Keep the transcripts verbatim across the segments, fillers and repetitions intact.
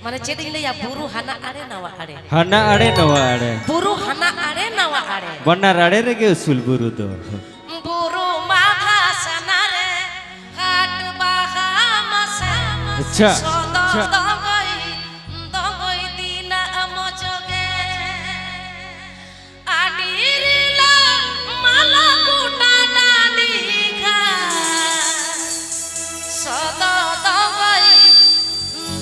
ᱢᱟᱱᱮ ᱪᱮᱫ ᱤᱧ ᱞᱟᱹᱭᱟ, ᱵᱩᱨᱩ ᱦᱟᱱᱟ ᱟᱲᱮ ᱱᱟᱣᱟ ᱟᱲᱮ᱾ ᱦᱟᱱᱟ ᱟᱲᱮ ᱱᱟᱣᱟ ᱟᱲᱮ᱾ ᱵᱩᱨᱩ ᱦᱟᱱᱟ ᱟᱲᱮ ᱱᱟᱣᱟ ᱟᱲᱮ᱾ ᱵᱟᱱᱟᱨ ᱟᱲᱮ ᱨᱮᱜᱮ ᱩᱥᱩᱞ ᱵᱩᱨᱩ ᱫᱚ᱾ ᱵᱩᱨᱩ ᱢᱟᱫᱷᱟ ᱥᱟᱱᱟ ᱨᱮ ᱦᱟᱴ ᱵᱟᱦᱟ ᱢᱟᱥᱮ᱾ ᱟᱪᱪᱷᱟ, ᱥᱚᱫᱚᱨ ᱟᱪᱪᱷᱟ᱾ ᱫᱚᱜᱚᱭ, ᱫᱚᱜᱚᱭ ᱛᱤᱱᱟᱹᱜ ᱢᱚᱡᱽ ᱜᱮ᱾ ᱟᱹᱰᱤ ᱨᱤᱞᱟᱹ ᱢᱟᱞᱟ ᱜᱚᱴᱟ ᱰᱟᱹᱰᱤ ᱜᱷᱟᱥ᱾ ᱥᱚᱫᱚ ᱫᱚᱜᱚᱭ,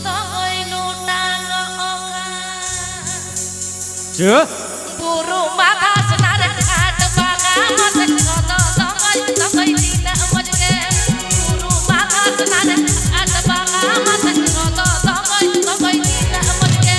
ᱫᱚᱜᱚᱭ ᱱᱚᱴᱟᱝ ᱚᱠᱟ᱾ ᱪᱮᱫ? ᱵᱩᱨᱩ ᱢᱟᱫᱷᱟ ᱥᱟᱱᱟ ᱨᱮ ᱟᱴ ᱵᱟᱜᱟ ᱢᱟᱥᱮ᱾ ᱥᱚᱫᱚ ᱫᱚᱜᱚᱭ, ᱫᱚᱜᱚᱭ ᱛᱤᱱᱟᱹᱜ ᱢᱚᱡᱽ ᱜᱮ᱾ ᱵᱩᱨᱩ ᱢᱟᱫᱷᱟ ᱥᱟᱱᱟ ᱨᱮ ᱟᱴ ᱵᱟᱜᱟ ᱢᱟᱥᱮ᱾ ᱥᱚᱫᱚ ᱫᱚᱜᱚᱭ, ᱫᱚᱜᱚᱭ ᱛᱤᱱᱟᱹᱜ ᱢᱚᱡᱽ ᱜᱮ᱾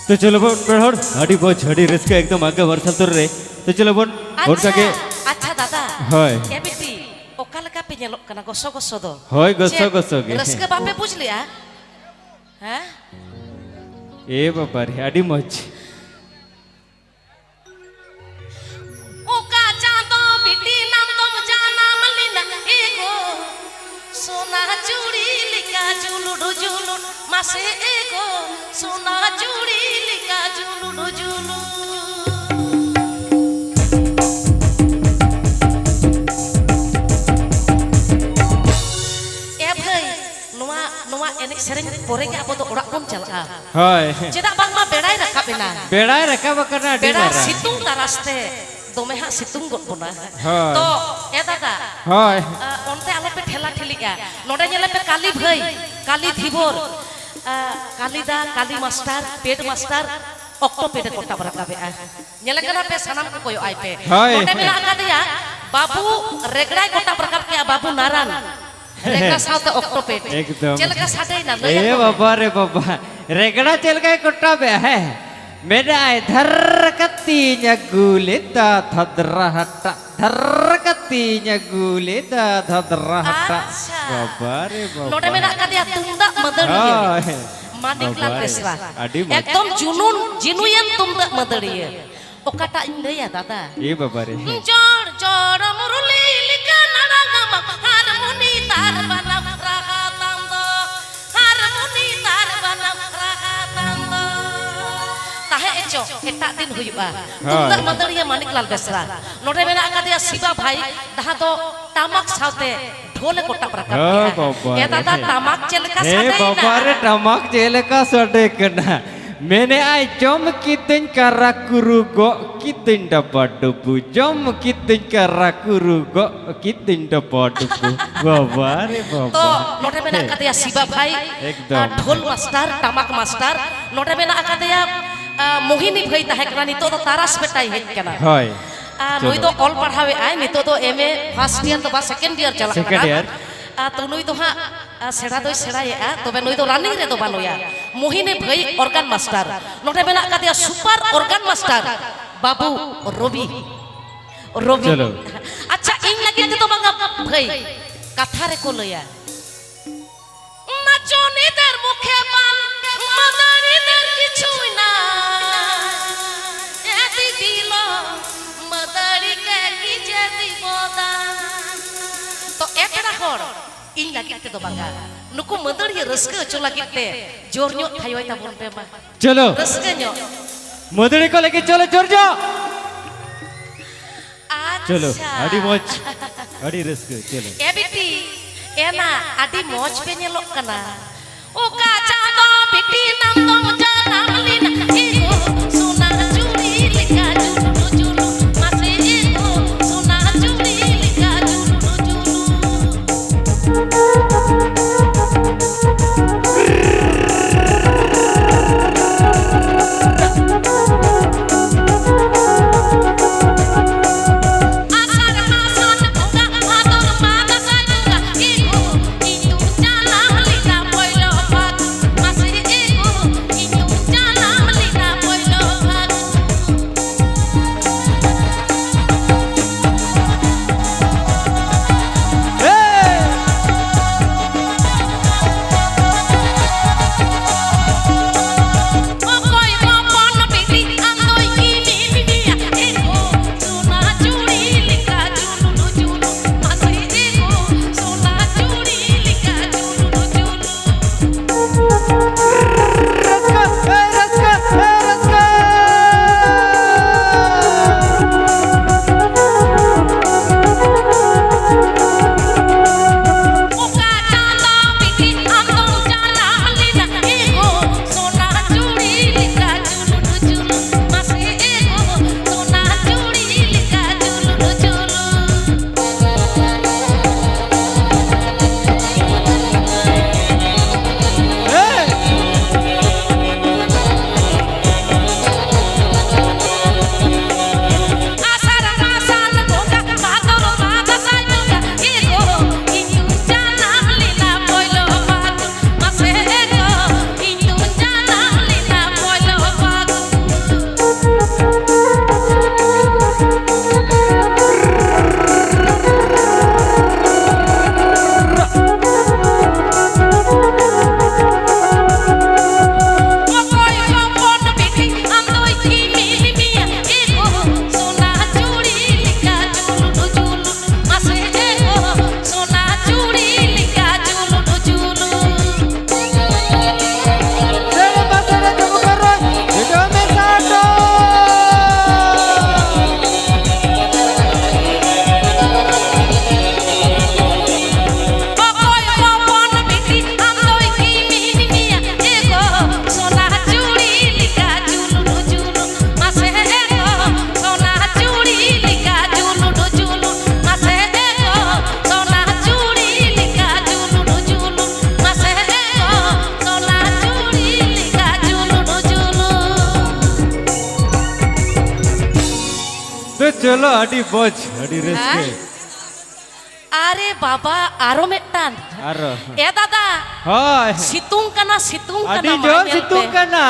ᱛᱚ ᱪᱚᱞᱚ ᱵᱚᱱ ᱯᱮᱲᱟ ᱦᱚᱲ, ᱟᱹᱰᱤ ᱢᱚᱡᱽ, ᱟᱹᱰᱤ ᱨᱟᱹᱥᱠᱟᱹ, ᱮᱠᱫᱚᱢ ᱟᱸᱜᱟ ᱢᱟᱨᱥᱟᱞ ᱛᱚᱨᱟ ᱨᱮ᱾ ᱛᱚ ᱪᱚᱞᱚ ᱵᱚᱱ ᱚᱱᱠᱟ ᱟᱪᱪᱷᱟ, ᱜᱮ᱾ ᱟᱪᱪᱷᱟ ᱫᱟᱫᱟ᱾ ᱦᱳᱭ᱾ ᱮ ᱵᱤᱴᱤ, ᱚᱠᱟ ᱞᱮᱠᱟ ᱯᱮ ᱧᱮᱞᱚᱜ ᱠᱟᱱᱟ ᱜᱚᱥᱚ ᱜᱚᱥᱚ ᱫᱚ? ᱦᱳᱭ, ᱜᱚᱥᱚ ᱪᱮᱫ ᱜᱚᱥᱚ ᱜᱮ᱾ ᱨᱟᱹᱥᱠᱟᱹ ᱵᱟᱯᱮ ᱵᱩᱡᱽ ᱞᱮᱜᱼᱟ? ᱦᱮᱸ? ᱮ ᱵᱟᱵᱟ ᱨᱮ, ᱟᱹᱰᱤ ᱢᱚᱡᱽ᱾ ᱚᱠᱟ ᱪᱟᱸᱫᱚ ᱵᱤᱴᱤ ᱱᱟᱢ ᱫᱚᱢ ᱡᱟᱱᱟᱢ ᱞᱮᱱᱟ ᱮ ᱜᱳ? ᱥᱚᱱᱟ ᱪᱩᱲᱤ ᱞᱮᱠᱟ ᱡᱩᱞᱩᱰ ᱡᱩᱞᱩᱰ, ᱢᱟᱥᱮ ᱮ ᱜᱳ, ᱥᱚᱱᱟ ᱪᱩᱲᱤ ᱞᱮᱠᱟ ᱡᱩᱞᱩᱰ ᱡᱩᱞᱩᱰ᱾ ᱮ ᱵᱷᱟᱹᱭ, ᱱᱚᱣᱟ, ᱱᱚᱣᱟ ᱮᱱᱮᱡ ᱥᱮᱨᱮᱧ ᱯᱚᱨᱮ ᱜᱮ ᱟᱵᱚ ᱫᱚ ᱚᱲᱟᱜ ᱵᱚᱱ ᱪᱟᱞᱟᱜᱼᱟ᱾ ᱦᱳᱭ᱾ ᱪᱮᱫᱟᱜ ᱵᱟᱝᱢᱟ ᱵᱮᱲᱟᱭ ᱨᱟᱠᱟᱵ ᱮᱱᱟ᱾ ᱵᱮᱲᱟᱭ ᱨᱟᱠᱟᱵ ᱟᱠᱟᱱᱟ ᱟᱹᱰᱤ ᱵᱮᱲᱟ ᱢᱟᱨᱟᱝ᱾ ᱥᱤᱛᱩᱝ ᱛᱟᱨᱟᱥ ᱛᱮ ᱫᱚᱢᱮ ᱦᱟᱸᱜ ᱥᱤᱛᱩᱝ ᱜᱚᱫ ᱵᱚᱱᱟ᱾ ᱦᱳᱭ᱾ ᱛᱚ, ᱮ ᱫᱟᱫᱟ, ᱦᱳᱭ᱾ ᱟ, ᱚᱱᱛᱮ ᱟᱞᱚᱯᱮ ᱴᱷᱮᱞᱟ ᱴᱷᱤᱞᱤᱜᱼᱟ᱾ ᱱᱚᱰᱮ ᱧᱮᱞᱮᱯᱮ ᱠᱟᱞᱤ ᱵᱷᱟᱹᱭ, ᱠᱟᱞᱤ ᱫᱷᱤᱵᱚᱨ, ᱟ, ᱠᱟᱞᱤ ᱫᱟ, ᱠᱟᱞᱤ ᱢᱟᱥᱴᱟᱨ, ᱯᱮᱰ ᱢᱟᱥᱴᱟᱨ, ᱚᱠᱴᱚ ᱯᱮᱰ ᱮ ᱠᱚᱴᱟᱵ ᱨᱟᱠᱟᱵᱮᱜᱼᱟ᱾ ᱧᱮᱞᱮ ᱠᱟᱱᱟ ᱯᱮ, ᱥᱟᱱᱟᱢ ᱠᱚ ᱠᱚᱭᱚᱜ ᱟᱭ ᱯᱮ᱾ ᱦᱳᱭ᱾ ᱱᱚᱰᱮ ᱢᱮᱱᱟᱜ ᱟᱠᱟᱫᱮᱭᱟ ᱵᱟᱹᱵᱩ, ᱨᱮᱜᱽᱲᱟᱭ ᱠᱚᱴᱟᱵ ᱨᱟᱠᱟᱵ ᱠᱮᱜᱼᱟ, ᱵᱟᱹᱵᱩ ᱱᱟᱨᱟᱱ᱾ ᱨᱮᱜᱽᱲᱟ ᱥᱟᱶᱛᱮ ᱚᱠᱴᱚ ᱯᱮᱰ᱾ ᱮᱠᱫᱚᱢ᱾ ᱪᱮᱫ ᱞᱮᱠᱟ ᱥᱟᱰᱮᱭᱮᱱᱟ? ᱞᱟᱹᱭ ᱮ ᱟᱠᱚ ᱢᱮ᱾ ᱵᱟᱵᱟ ᱨᱮ ᱵᱟᱵᱟ, ᱨᱮᱜᱽᱲᱟ ᱪᱮᱫ ᱞᱮᱠᱟᱭ ᱠᱚᱴᱟᱵᱮᱜᱼᱟ, ᱦᱮᱸ? ᱢᱮᱱᱟᱭ ᱫᱷᱟᱨ ᱠᱟᱛᱤᱧ ᱟᱹᱜᱩ ᱞᱮᱫᱟ ᱫᱷᱟᱫᱨᱟ ᱦᱟᱴᱟᱜ, ᱫᱷᱟᱨ ᱠᱟᱛᱤᱧ ᱟᱹᱜᱩ ᱞᱮᱫᱟ ᱫᱷᱟᱫᱨᱟ ᱦᱟᱴᱟᱜ᱾ ᱟᱪᱪᱷᱟ᱾ ᱵᱟᱵᱟ ᱨᱮ ᱵᱟᱵᱟ᱾ ᱱᱚᱰᱮ ᱢᱮᱱᱟᱜ ᱟᱠᱟᱫᱮᱭᱟ ᱛᱩᱢᱫᱟᱜ ᱢᱟᱹᱫᱟᱹᱲᱤᱭᱟᱹ᱾ ᱦᱳᱭ᱾ ᱢᱟᱱᱤᱠᱞᱟᱞ ᱵᱟᱵᱟ ᱨᱮ, ᱵᱮᱥᱨᱟ᱾ ᱟᱹᱰᱤ ᱢᱚᱡᱽ᱾ ᱮᱠᱫᱚᱢ ᱡᱩᱱᱩᱱ, genuine ᱛᱩᱢᱫᱟᱜ ᱢᱟᱹᱫᱟᱹᱲᱤᱭᱟᱹ᱾ ᱚᱠᱟᱴᱟᱜ ᱤᱧ ᱞᱟᱹᱭᱟ ᱫᱟᱫᱟ? ᱮ ᱵᱟᱵᱟ ᱨᱮ, ᱦᱮᱸ᱾ ᱡᱚᱲ ᱡᱚᱲ ᱢᱩᱨᱞᱤ ᱞᱮᱠᱟ ᱱᱟᱲᱟ ᱜᱟᱢᱟᱢ, ᱦᱟᱨᱢᱩᱱᱤ ᱛᱟᱨ ᱵᱟᱱᱟᱢ ᱨᱟᱦᱟ ᱛᱟᱢ ᱫᱚ, ᱦᱟᱨᱢᱩᱱᱤ ᱛᱟᱨ ᱵᱟᱱᱟᱢ ᱨᱟᱦᱟ ᱛᱟᱢ ᱫᱚ᱾ ᱛᱟᱦᱮᱸ ᱮᱪᱚ, ᱮᱴᱟᱜ ᱫᱤᱱ ᱦᱩᱭᱩᱜᱼᱟ᱾ ᱦᱳᱭ᱾ ᱛᱩᱢᱫᱟᱜ ᱢᱟᱹᱫᱟᱹᱲᱤᱭᱟᱹ ᱢᱟᱱᱤᱠᱞᱟᱞ ᱵᱮᱥᱨᱟ᱾ ᱱᱚᱰᱮ ᱢᱮᱱᱟᱜ ᱟᱠᱟᱫᱮᱭᱟ ᱥᱤᱵᱟ ᱵᱷᱟᱭ, ᱡᱟᱦᱟᱸ ᱫᱚ ᱴᱟᱢᱟᱠ ᱥᱟᱶᱛᱮ ᱰᱷᱳᱞ ᱮ ᱠᱚᱴᱟᱵ ᱨᱟᱠᱟᱵ ᱦᱮᱸ, ᱠᱮᱜᱼᱟ᱾ ᱵᱟᱵᱟ ᱮ ᱨᱮ, ᱫᱟᱫᱟ, ᱦᱮᱸ᱾ ᱴᱟᱢᱟᱠ ᱪᱮᱫ ᱞᱮᱠᱟ ᱦᱮᱸ, ᱥᱟᱰᱮᱭᱮᱱᱟ? ᱵᱟᱵᱟ ᱨᱮ, ᱴᱟᱢᱟᱠ ᱪᱮᱫ ᱞᱮᱠᱟ ᱥᱟᱰᱮ ᱠᱟᱱᱟ? ᱢᱮᱱᱮᱜᱼᱟᱭ, "ᱡᱚᱢ ᱠᱤᱫᱟᱹᱧ ᱠᱟᱨᱟ ᱠᱩᱨᱩ, ᱜᱚᱜ ᱠᱤᱫᱟᱹᱧ ᱰᱟᱵᱟ ᱰᱩᱵᱩ, ᱡᱚᱢ ᱠᱤᱫᱟᱹᱧ ᱠᱟᱨᱟ ᱠᱩᱨᱩ, ᱜᱚᱜ ᱠᱤᱫᱟᱹᱧ ᱰᱟᱵᱟ ᱰᱩᱵᱩ᱾" ᱵᱟᱵᱟ ᱨᱮ ᱵᱟᱵᱟ᱾ ᱛᱚ, ᱱᱚᱰᱮ ᱢᱮᱱᱟᱜ ᱦᱮᱸ᱾ ᱟᱠᱟᱫᱮᱭᱟ ᱥᱤᱵᱟ ᱵᱷᱟᱭ, ᱮᱠᱫᱚᱢ᱾ ᱟᱨ ᱰᱷᱳᱞ ᱢᱟᱥᱴᱟᱨ, ᱴᱟᱢᱟᱠ ᱢᱟᱥᱴᱟᱨ᱾ ᱱᱚᱰᱮ ᱢᱮᱱᱟᱜ ᱟᱠᱟᱫᱮᱭᱟ, ᱟ, ᱢᱳᱦᱤᱱᱤ ᱵᱷᱟᱹᱭ ᱛᱟᱦᱮᱸ ᱠᱟᱱᱟ, ᱱᱤᱛᱚᱜ ᱫᱚ ᱛᱟᱨᱟᱥ ᱵᱮᱴᱟᱭ ᱦᱮᱡ ᱠᱟᱱᱟ᱾ ᱦᱳᱭ᱾ ᱟ, ᱱᱩᱭ ᱪᱚᱞᱚ᱾ ᱫᱚ ᱚᱞ ᱯᱟᱲᱦᱟᱣᱮᱫ ᱟᱭ, ᱱᱤᱛᱚᱜ ᱫᱚ M A first year ᱫᱚ ᱵᱟᱝ, second year ᱪᱟᱞᱟᱜ second ᱠᱟᱱᱟ᱾ Year᱾ ᱟ, ᱛᱚ, ᱱᱩᱭ ᱫᱚ ᱦᱟᱸᱜ ᱟᱨ ᱥᱮᱬᱟ ᱫᱚᱭ ᱥᱮᱬᱟᱭᱮᱫᱼᱟ, ᱛᱚᱵᱮ ᱱᱩᱭ ᱫᱚ ᱨᱟᱱᱤᱝ ᱨᱮᱫᱚ ᱵᱟᱹᱱᱩᱭᱟ᱾ ᱢᱳᱦᱤᱱᱤ ᱵᱷᱟᱹᱭ organ master, ᱱᱚᱰᱮ ᱢᱮᱱᱟᱜ ᱠᱟᱫᱮᱭᱟ super organ master ᱵᱟᱹᱵᱩ ᱨᱚᱵᱤ᱾ ᱨᱚᱵᱤ᱾ ᱪᱚᱞᱚ᱾ ᱟᱪᱪᱷᱟ, ᱤᱧ ᱞᱟᱹᱜᱤᱫ ᱛᱮᱫᱚ ᱵᱟᱝᱟ ᱵᱷᱟᱹᱭ, ᱠᱟᱛᱷᱟ ᱨᱮᱠᱚ ᱞᱟᱹᱭᱟ, ᱱᱟᱪᱚᱱᱤ ᱫᱮᱨ ᱢᱩᱠᱷᱮ ᱯᱟᱱ, ᱢᱟᱫᱟᱹᱲᱤ ᱫᱮᱨ ᱠᱤᱪᱷᱩᱭ ᱱᱟ, ᱮ ᱫᱤᱫᱤ ᱞᱚ, ᱢᱟᱫᱟᱹᱲᱤ ᱠᱮ ᱠᱤᱡᱮ ᱫᱤᱵᱚᱫᱟ᱾ ᱛᱚ ᱮ ᱯᱮᱲᱟ ᱦᱚᱲ, ᱤᱧ ᱞᱟᱹᱜᱤᱫ ᱛᱮᱫᱚ ᱵᱟᱝᱟ, ᱱᱩᱠᱩ ᱢᱟᱹᱫᱟᱹᱲᱤᱭᱟᱹ ᱨᱟᱹᱥᱠᱟᱹ ᱦᱚᱪᱚ ᱞᱟᱹᱜᱤᱫ ᱛᱮ ᱡᱳᱨ ᱧᱚᱜ ᱛᱷᱟᱭᱚᱭ ᱛᱟᱵᱚᱱ ᱯᱮ ᱢᱟ᱾ ᱪᱚᱞᱚ᱾ ᱨᱟᱹᱥᱠᱟᱹ ᱧᱚᱜ᱾ ᱢᱟᱹᱫᱟᱹᱲᱤ ᱠᱚ ᱞᱟᱹᱜᱤᱫ ᱪᱚᱞᱚ ᱡᱳᱨ ᱧᱚᱜ᱾ ᱟᱪᱪᱷᱟ᱾ ᱪᱚᱞᱚ, ᱟᱹᱰᱤ ᱢᱚᱡᱽ, ᱟᱹᱰᱤ ᱨᱟᱹᱥᱠᱟᱹ, ᱪᱚᱞᱚ᱾ ᱮ ᱵᱤᱴᱤ, ᱮᱱᱟ, ᱟᱹᱰᱤ ᱢᱚᱡᱽ ᱯᱮ ᱧᱮᱞᱚᱜ ᱠᱟᱱᱟ᱾ ᱚᱠᱟ ᱪᱟᱸᱫᱚ ᱵᱤᱴᱤ ᱱᱟᱢ ᱫᱚᱢ ᱡᱟᱱᱟᱢ ᱞᱮᱱᱟ? ᱮ ᱜᱳ, ᱥᱚᱱᱟ ᱪᱩᱲᱤ ᱞᱮᱠᱟ ᱡᱩᱞᱩ ᱡᱩᱞᱩ, ᱢᱟᱥᱮ ᱮ ᱜᱳ, ᱥᱚᱱᱟ ᱪᱩᱲᱤ ᱞᱮᱠᱟ ᱡᱩᱞᱩ ᱡᱩᱞᱩ᱾ ᱪᱚᱞᱚ, ᱟᱹᱰᱤ ᱢᱚᱡᱽ, ᱟᱹᱰᱤ ᱨᱟᱹᱥᱠᱟᱹ᱾ ᱦᱮᱸ? ᱟᱨᱮ ᱵᱟᱵᱟ, ᱟᱨᱚ ᱢᱤᱫᱴᱟᱝ᱾ ᱟᱨᱚ᱾ ᱮ ᱫᱟᱫᱟ, ᱦᱳᱭ᱾ ᱥᱤᱛᱩᱝ ᱠᱟᱱᱟ, ᱥᱤᱛᱩᱝ ᱟᱹᱰᱤ ᱠᱟᱱᱟ, ᱢᱟ ᱡᱳᱨ ᱧᱮᱞ ᱯᱮ᱾ ᱥᱤᱛᱩᱝ ᱠᱟᱱᱟ᱾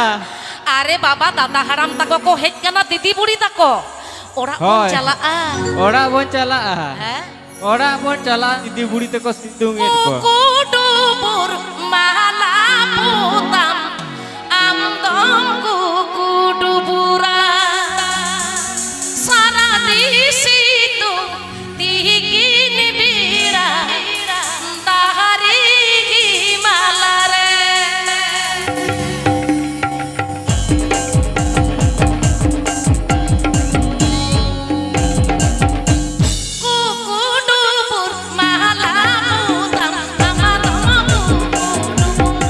ᱟᱨᱮ ᱵᱟᱵᱟ, ᱫᱟᱫᱟ ᱦᱟᱲᱟᱢ ᱛᱟᱠᱚ ᱠᱚ ᱦᱮᱡ ᱠᱟᱱᱟ, ᱫᱤᱫᱤ ᱵᱩᱲᱤ ᱛᱟᱠᱚ᱾ ᱚᱲᱟᱜ ᱵᱚᱱ ᱦᱳᱭ᱾ ᱪᱟᱞᱟᱜᱼᱟ᱾ ᱚᱲᱟᱜ ᱵᱚᱱ ᱪᱟᱞᱟᱜᱼᱟ᱾ ᱦᱮᱸ? ᱚᱲᱟᱜ ᱵᱚᱱ ᱪᱟᱞᱟᱜᱼᱟ, ᱫᱤᱫᱤ ᱵᱩᱲᱤ ᱛᱟᱠᱚ ᱥᱤᱛᱩᱝ ᱮᱫ ᱠᱚ᱾ ᱠᱩᱠᱩᱰᱩᱵᱩᱨ ᱢᱟᱞᱟ ᱯᱚᱛᱟᱢ, ᱟᱢ ᱫᱚᱢ ᱠᱩᱠᱩᱰᱩᱵᱩᱨᱟ᱾ ᱥᱟᱨᱟ ᱫᱤᱥᱤᱛᱩ ᱛᱤᱠᱤᱱ ᱵᱮᱲᱟ, ᱫᱟᱦᱟᱨᱤ ᱢᱟᱞᱟ ᱨᱮ᱾ ᱠᱩᱠᱩᱰᱩᱵᱩᱨ ᱢᱟᱞᱟ ᱯᱚᱛᱟᱢ, ᱟᱢ ᱫᱚᱢ ᱠᱩᱠᱩᱰᱩᱵᱩᱨᱟ᱾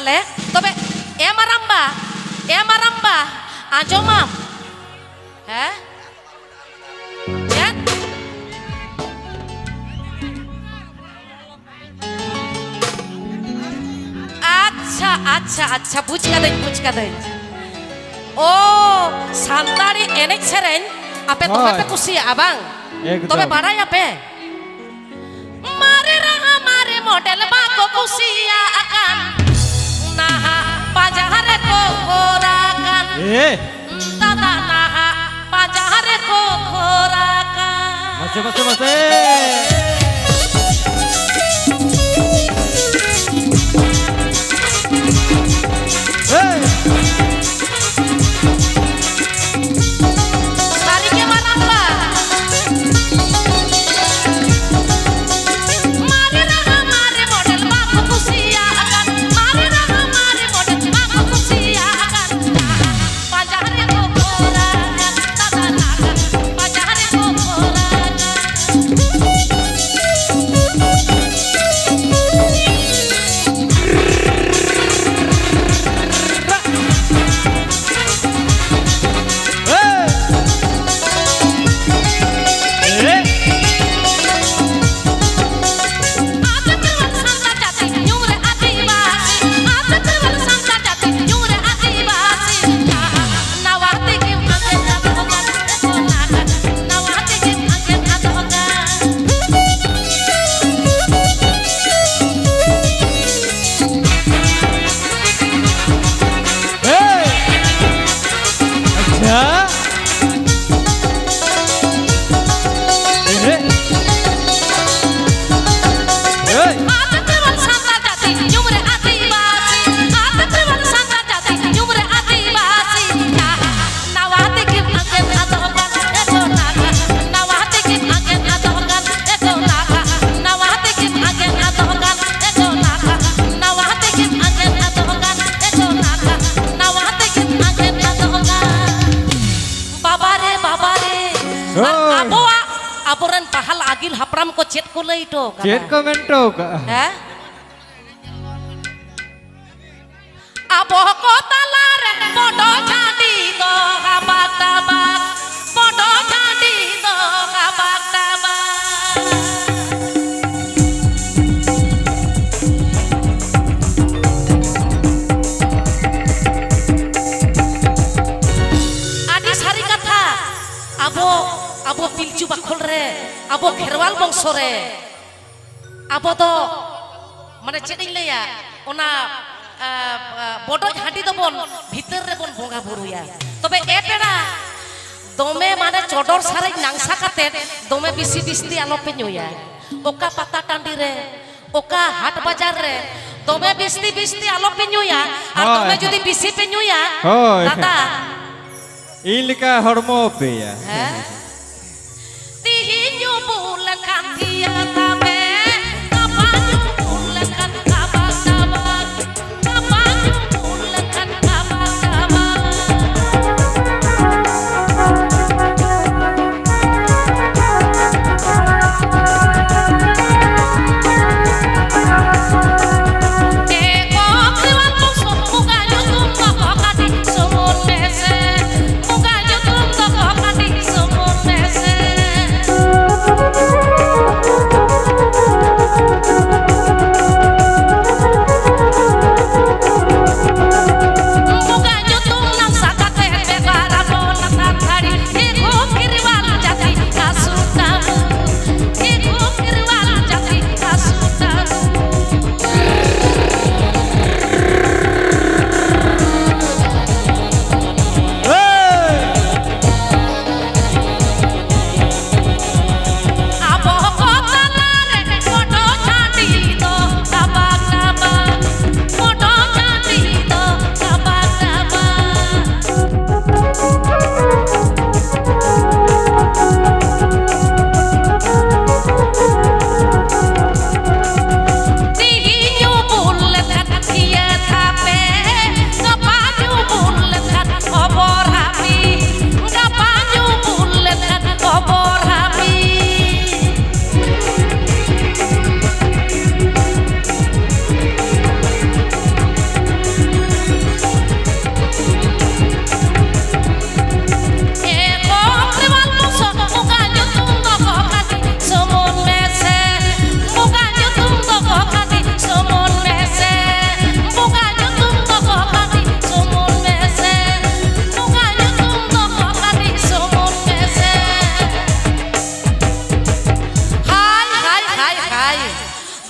ᱛᱮ ᱛᱚᱵᱮ, ᱮ ᱢᱟᱨᱟᱢᱵᱟ, ᱮ ᱢᱟᱨᱟᱢᱵᱟ, ᱟᱸᱡᱚᱢᱟᱢ? ᱦᱮᱸ? ᱪᱮᱫ? ᱟᱪᱪᱷᱟ, ᱟᱪᱪᱷᱟ, ᱟᱪᱪᱷᱟ, ᱵᱩᱡᱽ ᱠᱟᱹᱫᱟᱹᱧ, ᱵᱩᱡᱽ ᱠᱟᱹᱫᱟᱹᱧ᱾ ᱳ, ᱥᱟᱱᱛᱟᱲᱤ ᱮᱱᱮᱡ ᱥᱮᱨᱮᱧ ᱟᱯᱮ ᱫᱚᱢᱮ ᱯᱮ ᱦᱳᱭ᱾ ᱠᱩᱥᱤᱭᱟᱜᱼᱟ, ᱵᱟᱝ? ᱮᱠᱫᱚᱢ᱾ ᱛᱚᱵᱮ ᱵᱟᱲᱟᱭᱟᱯᱮ? ᱢᱟᱨᱮ ᱨᱟᱦᱟ, ᱢᱟᱨᱮ ᱢᱚᱰᱮᱞ ᱵᱟᱠᱚ ᱠᱩᱥᱤᱭᱟᱜ ᱠᱟᱱ᱾ ᱱᱟᱦᱟᱜ ᱯᱟᱸᱡᱟ ᱨᱮᱠᱚ ᱠᱷᱚᱨᱟ ᱠᱟᱱ᱾ ᱮ᱾ ᱫᱟᱫᱟ ᱱᱟᱦᱟᱜ ᱯᱟᱸᱡᱟ ᱨᱮᱠᱚ ᱠᱷᱚᱨᱟ ᱠᱟᱱ᱾ ᱢᱟᱥᱮ, ᱢᱟᱥᱮ, ᱢᱟᱥᱮ᱾ ᱦᱮ᱾ ᱥᱟᱹᱨᱤᱜᱮ ᱢᱟᱨᱟᱝᱵᱟ᱾ ᱢᱟᱨᱮ ᱨᱟᱦᱟ, ᱢᱟᱨᱮ ᱢᱚᱰᱮᱞ ᱵᱟᱠᱚ ᱠᱩᱥᱤᱭᱟᱜ ᱠᱟᱱ᱾ ᱢᱟᱨᱮ ᱨᱟᱦᱟ, ᱢᱟᱨᱮ ᱢᱚᱰᱮᱞ ᱵᱟᱠᱚ ᱠᱩᱥᱤᱭᱟᱜ ᱠᱟᱱ᱾ ᱯᱟᱸᱡᱟ ᱨᱮᱠᱚ ᱠᱷᱚᱨᱟ ᱠᱟᱱ, ᱫᱟᱫᱟ ᱱᱟᱦᱟᱜ ᱯᱟᱸᱡᱟ ᱨᱮᱠᱚ ᱠᱷᱚᱨᱟ ᱠᱟᱱ᱾ ᱦᱮ᱾ ᱟᱪᱪᱷᱟ᱾ ᱮ᱾ ᱦᱮ᱾ ᱱᱟᱣᱟ ᱛᱮᱜᱮᱢ ᱟᱸᱜᱮᱱ ᱟᱫᱚᱜ ᱠᱟᱱ, ᱮ ᱜᱚ ᱱᱟᱦᱟᱜ᱾ ᱱᱟᱣᱟ ᱛᱮᱜᱮᱢ ᱟᱸᱜᱮᱱ ᱟᱫᱚᱜ ᱠᱟᱱ, ᱮ ᱜᱚ ᱱᱟᱦᱟᱜ᱾ ᱱᱟᱣᱟ ᱛᱮᱜᱮᱢ ᱟᱸᱜᱮᱱ ᱟᱫᱚᱜ ᱠᱟᱱ, ᱮ ᱜᱚ ᱱᱟᱦᱟᱜ᱾ ᱱᱟᱣᱟ ᱛᱮᱜᱮᱢ ᱟᱸᱜᱮᱱ ᱟᱫᱚᱜ ᱠᱟᱱ, ᱮ ᱜᱚ ᱱᱟᱦᱟᱜ᱾ ᱱᱟᱣᱟ ᱛᱮᱜᱮᱢ ᱟᱸᱜᱮᱱ ᱟᱫᱚᱜ ᱠᱟᱱ᱾ ᱵᱟᱵᱟ ᱨᱮ, ᱵᱟᱵᱟ ᱨᱮ᱾ ᱟᱨ ᱦᱳᱭ᱾ ᱟᱵᱚᱣᱟᱜ, ᱟᱵᱚᱨᱮᱱ ᱯᱟᱦᱟᱞ ᱟᱹᱜᱤᱞ ᱦᱟᱯᱲᱟᱢ ᱠᱚ ᱪᱮᱫ ᱠᱚ ᱞᱟᱹᱭ ᱦᱚᱴᱚ ᱠᱟᱫᱟ? ᱪᱮᱫ ᱠᱚ ᱢᱮᱱ ᱦᱚᱴᱚ ᱠᱟᱜᱼᱟ? ᱦᱮᱸ? ᱟᱵᱚ ᱠᱚ ᱛᱟᱞᱟᱨᱮ ᱵᱚᱰᱚ ᱡᱷᱟᱹᱰᱤ ᱫᱚ ᱦᱟᱵᱟᱠ ᱰᱟᱵᱟᱠ, ᱵᱚᱰᱚ ᱡᱷᱟᱹᱰᱤ ᱫᱚ ᱦᱟᱵᱟᱠ ᱰᱟᱵᱟᱠ᱾ ᱟᱹᱰᱤ ᱥᱟᱹᱨᱤ ᱠᱟᱛᱷᱟ, ᱟᱵᱚ, ᱟᱵᱚ ᱯᱤᱞᱪᱩ ᱵᱟᱠᱷᱳᱞ ᱨᱮ, ᱟᱵᱚ ᱠᱷᱮᱨᱣᱟᱞ ᱵᱚᱝᱥᱚ ᱨᱮ, ᱟᱵᱚ ᱫᱚ, ᱢᱟᱱᱮ, ᱪᱮᱫ ᱤᱧ ᱞᱟᱹᱭᱟ, ᱚᱱᱟ, ᱟ, ᱟ, ᱵᱚᱰᱚᱡ ᱦᱟᱺᱰᱤ ᱫᱚᱵᱚᱱ ᱵᱷᱤᱛᱟᱹᱨ ᱨᱮᱵᱚᱱ ᱵᱚᱸᱜᱟ ᱵᱩᱨᱩᱭᱟ᱾ ᱛᱚᱵᱮ ᱮ ᱯᱮᱲᱟ, ᱫᱚᱢᱮ, ᱢᱟᱱᱮ, ᱪᱚᱰᱚᱨ ᱥᱟᱨᱮᱡ ᱱᱟᱝᱥᱟ ᱠᱟᱛᱮ ᱫᱚᱢᱮ ᱵᱤᱥᱤ ᱵᱤᱥᱛᱤ ᱟᱞᱚᱯᱮ ᱧᱩᱭᱟ᱾ ᱚᱠᱟ ᱯᱟᱛᱟ ᱴᱟᱺᱰᱤ ᱨᱮ, ᱚᱠᱟ ᱦᱟᱴ ᱵᱟᱡᱟᱨ ᱨᱮ ᱫᱚᱢᱮ ᱵᱤᱥᱛᱤ ᱵᱤᱥᱛᱤ ᱟᱞᱚᱯᱮ ᱧᱩᱭᱟ᱾ ᱟᱨ ᱦᱳᱭ᱾ ᱫᱚᱢᱮ ᱡᱩᱫᱤ ᱵᱤᱥᱤ ᱯᱮ ᱧᱩᱭᱟ, ᱦᱳᱭ᱾ ᱫᱟᱫᱟ, ᱤᱧ ᱞᱮᱠᱟ ᱦᱚᱲᱢᱚ ᱯᱮᱭᱟ᱾ ᱦᱮᱸ? ᱛᱤᱦᱤᱧ ᱧᱩ ᱵᱩᱞ ᱞᱮᱠᱷᱟᱱ ᱛᱷᱤᱭᱟᱹ ᱛᱟᱵᱮ, ᱜᱟᱯᱟ ᱧᱩ ᱵᱩᱞ ᱞᱮᱠᱷᱟᱱ ᱠᱟᱵᱟᱠ ᱠᱟᱵᱟᱠ, ᱜᱟᱯᱟ ᱧᱩ ᱵᱩᱞ ᱞᱮᱠᱷᱟᱱ ᱠᱟᱵᱟᱠ ᱠᱟᱵᱟᱠ᱾ ᱮ ᱜᱚ ᱠᱷᱮᱣᱟᱞ ᱵᱚᱝᱥᱚ, ᱵᱚᱸᱜᱟ ᱧᱩᱛᱩᱢ ᱫᱚ ᱠᱟᱹᱴᱤᱡ ᱥᱩᱢᱩᱱ ᱢᱮᱥᱮ, ᱵᱚᱸᱜᱟ ᱧᱩᱛᱩᱢ ᱫᱚ ᱠᱟᱹᱴᱤᱡ ᱥᱩᱢᱩᱱ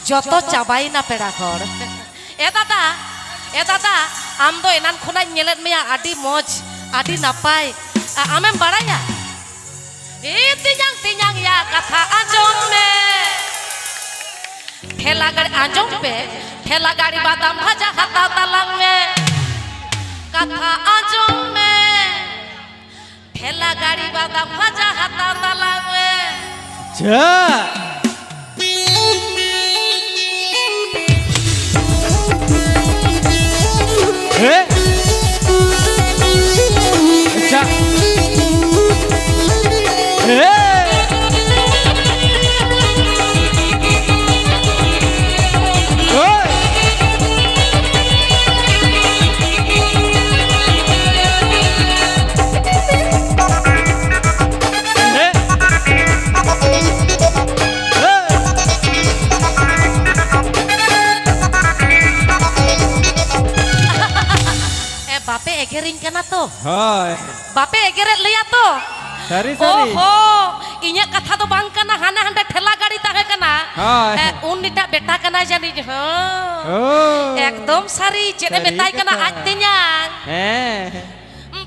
ᱡᱚᱛᱚ ᱪᱟᱵᱟᱭᱮᱱᱟ ᱯᱮᱲᱟ ᱦᱚᱲ᱾ ᱮ ᱫᱟᱫᱟ, ᱮ ᱫᱟᱫᱟ, ᱟᱢ ᱫᱚ ᱮᱱᱟᱱ ᱠᱷᱚᱱᱟᱜ ᱤᱧ ᱧᱮᱞᱮᱫ ᱢᱮᱭᱟ, ᱟᱹᱰᱤ ᱢᱚᱡᱽ, ᱟᱹᱰᱤ ᱱᱟᱯᱟᱭ᱾ ᱟ-, ᱟᱢᱮᱢ ᱵᱟᱲᱟᱭᱟ? ᱮ ᱛᱮᱧᱟᱝ, ᱛᱮᱧᱟᱝ ᱭᱟ, ᱠᱟᱛᱷᱟ ᱟᱸᱡᱚᱢ ᱢᱮ᱾ ᱴᱷᱮᱞᱟ ᱜᱟᱹᱲᱤ, ᱟᱸᱡᱚᱢ ᱯᱮ, ᱴᱷᱮᱞᱟ ᱜᱟᱹᱲᱤ ᱵᱟᱫᱟᱢ ᱵᱷᱟᱡᱟ ᱦᱟᱛᱟᱣ ᱛᱟᱞᱟᱝ ᱢᱮ᱾ ᱠᱟᱛᱷᱟ ᱟᱸᱡᱚᱢ ᱢᱮ᱾ ᱴᱷᱮᱞᱟ ᱜᱟᱹᱲᱤ ᱵᱟᱫᱟᱢ ᱵᱷᱟᱡᱟ ᱦᱟᱛᱟᱣ ᱛᱟᱞᱟᱝ ᱢᱮ᱾ ᱪᱟ᱾ ᱦᱮ? ᱪᱟ᱾ ᱦᱮ? ᱦᱳᱭ᱾ ᱮ, ᱵᱟᱯᱮ ᱮᱜᱮᱨᱤᱧ ᱠᱟᱱᱟ ᱛᱚ? ᱦᱳᱭ᱾ ᱵᱟᱯᱮ ᱮᱜᱮᱨᱮᱫ ᱞᱮᱭᱟ ᱛᱚ? ᱥᱟᱹᱨᱤ, ᱥᱟᱹᱨᱤ᱾ ᱚᱦᱚ, ᱤᱧᱟᱹᱜ ᱠᱟᱛᱷᱟ ᱫᱚ ᱵᱟᱝ ᱠᱟᱱᱟ, ᱦᱟᱱᱟ ᱦᱟᱸᱰᱮ ᱴᱷᱮᱞᱟ ᱜᱟᱹᱲᱤ ᱛᱟᱦᱮᱸ ᱠᱟᱱᱟ᱾ ᱦᱳᱭ᱾ ᱮ, ᱩᱱᱤᱴᱟᱜ ᱵᱮᱴᱟ ᱠᱟᱱᱟᱭ ᱡᱟᱹᱱᱤᱡ, ᱦᱚᱸ᱾ ᱚ, ᱮᱠᱫᱚᱢ ᱥᱟᱹᱨᱤ, ᱪᱮᱫ ᱮ ᱥᱟᱹᱨᱤ ᱢᱮᱛᱟᱭ ᱠᱟᱱᱟ ᱠᱟᱛᱷᱟ᱾ ᱟᱡ ᱛᱮᱧᱟᱝ᱾ ᱦᱮᱸ᱾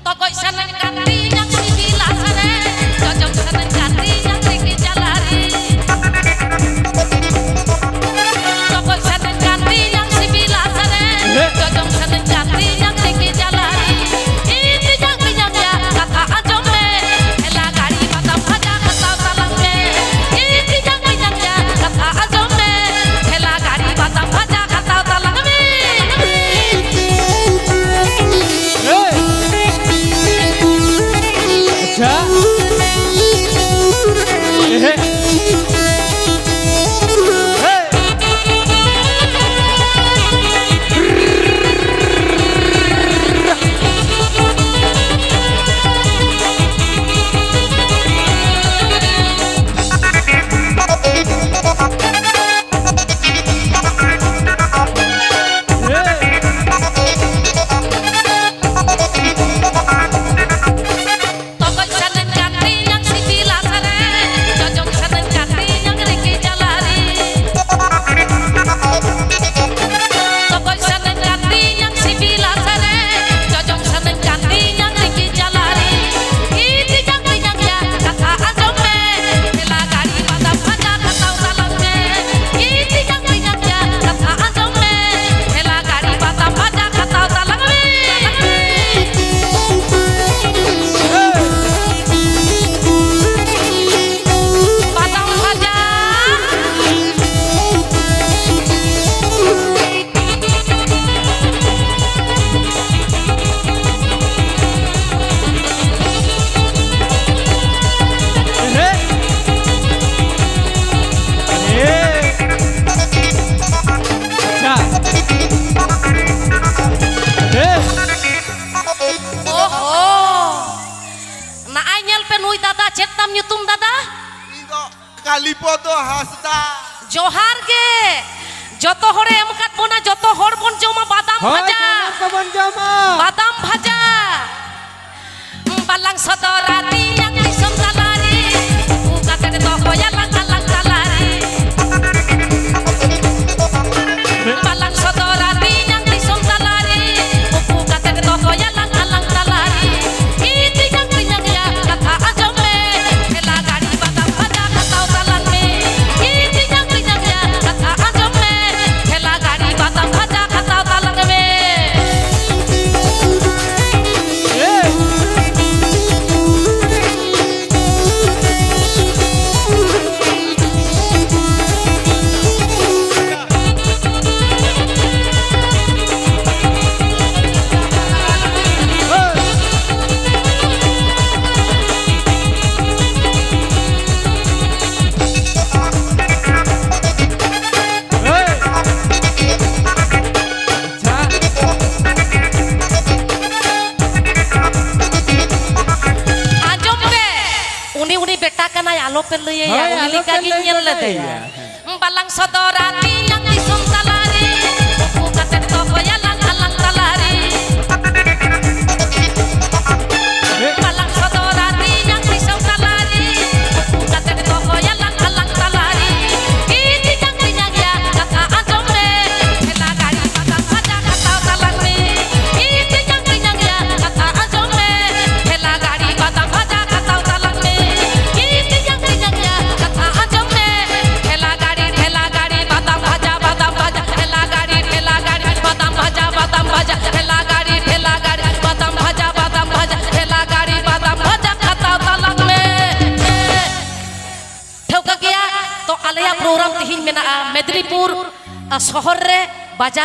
ᱛᱚᱜᱚᱡ ᱥᱟᱱᱟᱧ ᱠᱟᱱ ᱛᱤᱧᱟ ᱥᱤᱵᱤᱞᱟ ᱥᱟᱨᱮ, ᱡᱚᱡᱚᱢ ᱥᱟᱱᱟᱧ ᱠᱟᱱ ᱛᱤᱧᱟ ᱛᱤᱠᱤ ᱡᱟᱞᱟᱨᱤ᱾ ᱛᱚᱜᱚᱡ ᱥᱟᱱᱟᱧ ᱠᱟᱱ ᱛᱤᱧᱟ ᱥᱤᱵᱤᱞᱟ ᱥᱟᱨᱮ, ᱦᱮᱸ᱾ ᱡᱚᱡᱚᱢ ᱥᱟᱱᱟᱧ ᱠᱟᱱ ᱛᱤᱧᱟ ᱛᱤᱠᱤ ᱡᱟᱞᱟᱨᱤ᱾ ᱤᱧ ᱛᱤᱧᱟᱝ, ᱛᱤᱧᱟᱝ ᱭᱟ, ᱠᱟᱛᱷᱟ ᱟᱸᱡᱚᱢ ᱢᱮ, ᱴᱷᱮᱞᱟ ᱜᱟᱹᱲᱤ ᱵᱟᱫᱟᱢ ᱵᱷᱟᱡᱟ ᱦᱟᱛᱟᱣ ᱛᱟᱞᱟᱝ ᱢᱮ᱾ ᱤᱧ ᱛᱤᱧᱟᱝ, ᱛᱤᱧᱟᱝ ᱭᱟ, ᱠᱟᱛᱷᱟ ᱟᱸᱡᱚᱢ ᱢᱮ, ᱴᱷᱮᱞᱟ ᱜᱟᱹᱲᱤ ᱵᱟᱫᱟᱢ ᱵᱷᱟᱡᱟ ᱦᱟᱛᱟᱣ ᱛᱟᱞᱟᱝ ᱢᱮ᱾ ᱦᱮᱸ᱾ ᱟᱪᱪᱷᱟ᱾ ᱟᱢ ᱧᱩᱛᱩᱢ ᱫᱟᱫᱟ? ᱤᱧ ᱫᱚ ᱠᱟᱞᱤᱯᱚᱫᱚ ᱦᱟᱸᱥᱫᱟ᱾ ᱡᱚᱦᱟᱨ ᱜᱮ᱾ ᱡᱚᱛᱚ ᱦᱚᱲᱮ ᱮᱢ ᱟᱠᱟᱫ ᱵᱚᱱᱟ, ᱡᱚᱛᱚ ᱦᱚᱲ ᱵᱚᱱ ᱡᱚᱢᱟ ᱵᱟᱫᱟᱢ ᱦᱳᱭ, ᱵᱷᱟᱡᱟ᱾ ᱥᱟᱱᱟᱢ ᱠᱚᱵᱚᱱ ᱡᱚᱢᱟ᱾ ᱵᱟᱫᱟᱢ ᱵᱷᱟᱡᱟ᱾ ᱵᱟᱞᱟᱝ ᱥᱚᱫᱚᱨᱟ ᱛᱮᱭᱟᱝ ᱫᱤᱥᱚᱢ ᱛᱟᱞᱟᱨᱮ, ᱩᱠᱩ ᱠᱟᱛᱮ ᱫᱚᱦᱚᱭᱟ ᱞᱟᱝ ᱟᱞᱟᱝ ᱛᱟᱞᱟᱨᱮ᱾ ᱵᱟᱞᱟᱝ ᱥᱚᱫᱚᱨᱟ ᱛᱮᱭᱟᱝ ᱫᱤᱥᱚᱢ ᱛᱟᱞᱟᱨᱮ, ᱩᱠᱩ ᱠᱟᱛᱮ ᱫᱚᱦᱚᱭᱟ ᱞᱟᱝ ᱟᱞᱟᱝ ᱛᱟᱞᱟᱨᱮ᱾ ᱤ ᱛᱮᱭᱟᱝ ᱛᱮᱭᱟᱝ ᱭᱟ ᱠᱟᱛᱷᱟ ᱟᱸᱡᱚᱢ ᱢᱮ, ᱴᱷᱮᱞᱟ ᱜᱟᱹᱰᱤ ᱵᱟᱫᱟᱢ ᱵᱷᱟᱡᱟ ᱦᱟᱛᱟᱣ ᱛᱟᱞᱟᱝ ᱢᱮ᱾ ᱤ ᱛᱮᱭᱟᱝ ᱛᱮᱭᱟᱝ ᱭᱟ ᱠᱟᱛᱷᱟ ᱟᱸᱡᱚᱢ ᱢᱮ, ᱴᱷᱮᱞᱟ ᱜᱟᱹᱰᱤ ᱵᱟᱫᱟᱢ ᱵᱷᱟᱡᱟ ᱦᱟᱛᱟᱣ ᱛᱟᱞᱟᱝ ᱢᱮ᱾ ᱟᱸᱡᱚᱢ ᱯᱮ, ᱩᱱᱤ, ᱩᱱᱤ ᱵᱮᱴᱟ ᱠᱟᱱᱟᱭ, ᱟᱞᱚ ᱯᱮ ᱞᱟᱹᱭ ᱟᱭᱟ, ᱦᱳᱭ, ᱩᱱᱤ ᱟᱞᱚ ᱞᱮᱠᱟ ᱯᱮ ᱜᱤᱧ ᱞᱟᱹᱭ ᱧᱮᱞ ᱜᱚᱫ ᱞᱮᱫᱮᱭᱟ᱾ ᱟᱭᱟ᱾ ᱵᱟᱞᱟᱝ ᱥᱚᱫᱚᱨᱟ ᱛᱮᱭᱟᱝ ᱫᱤᱥᱚᱢ ᱛᱟᱞᱟᱨᱮ, ᱩᱠᱩ ᱠᱟᱛᱮ ᱫᱚᱦᱚᱭᱟ ᱞᱟᱝ ᱟᱞᱟᱝ ᱛᱟᱞᱟᱨᱮ᱾ ᱵᱟᱞᱟᱝ ᱥᱚᱫᱚᱨᱟ ᱛᱮᱭᱟᱝ ᱫᱤᱥᱚᱢ ᱛᱟᱞᱟᱨᱮ, ᱩᱠᱩ ᱠᱟᱛᱮ ᱫᱚᱦᱚᱭᱟ ᱞᱟᱝ ᱟᱞᱟᱝ ᱛᱟᱞᱟᱨᱮ᱾ ᱤ ᱛᱮᱭᱟᱝ ᱛᱮᱭᱟᱝ ᱭᱟ ᱠᱟᱛᱷᱟ ᱟᱸᱡᱚᱢ ᱢᱮ, ᱴᱷᱮᱞᱟ ᱜᱟᱹᱰᱤ ᱵᱟᱫᱟᱢ ᱵᱷᱟᱡᱟ ᱦᱟᱛᱟᱣ ᱛᱟᱞᱟᱝ ᱢᱮ᱾ ᱤ ᱛᱮᱭᱟᱝ ᱛᱮᱭᱟᱝ ᱭᱟ ᱠᱟᱛᱷᱟ ᱟᱸᱡᱚᱢ ᱢᱮ, ᱴᱷᱮᱞᱟ ᱜᱟᱹᱰᱤ ᱵᱟᱫᱟᱢ ᱵᱷᱟᱡᱟ ᱦᱟᱛᱟᱣ ᱛᱟᱞᱟᱝ ᱢᱮ᱾ ᱤ ᱛᱮᱭᱟᱝ ᱛᱮᱭᱟᱝ ᱭᱟ ᱠᱟᱛᱷᱟ ᱟᱸᱡᱚᱢ ᱢᱮ, ᱴᱷᱮᱞᱟ ᱜᱟᱹᱰᱤ, ᱴᱷᱮᱞᱟ ᱜᱟᱹᱰᱤ ᱵᱟᱫᱟᱢ ᱵᱷᱟᱡᱟ, ᱵᱟᱫᱟᱢ ᱵᱷᱟᱡᱟ, ᱴᱷᱮᱞᱟ ᱜᱟᱹᱰᱤ, ᱴᱷᱮᱞᱟ ᱜᱟᱹᱰᱤ ᱵᱟᱫᱟᱢ ᱵᱷᱟᱡᱟ, ᱵᱟᱫᱟᱢ ᱵᱷᱟᱡᱟ, ᱴᱷᱮᱞᱟ ᱜᱟᱹᱰᱤ, ᱴᱷᱮᱞᱟ ᱜᱟᱹᱰᱤ ᱵᱟᱫᱟᱢ ᱵᱷᱟᱡᱟ, ᱵᱟᱫᱟᱢ ᱵᱷᱟᱡᱟ, ᱴᱷᱮᱞᱟ ᱜᱟᱹᱰᱤ ᱵᱟᱫᱟᱢ ᱵᱷᱟᱡᱟ ᱦᱟᱛᱟᱣ ᱛᱟᱞᱟᱝ ᱢᱮ᱾ ᱴᱷᱟᱹᱣᱠᱟᱹ ᱜᱮᱭᱟ ᱛᱚ, ᱟᱞᱮᱭᱟᱜ ᱯᱨᱳᱜᱨᱟᱢ ᱛᱮᱦᱮᱧ ᱢᱮᱱᱟᱜᱼᱟ ᱢᱮᱫᱽᱱᱤᱯᱩᱨ, ᱟ, ᱥᱚᱦᱚᱨ ᱨᱮ᱾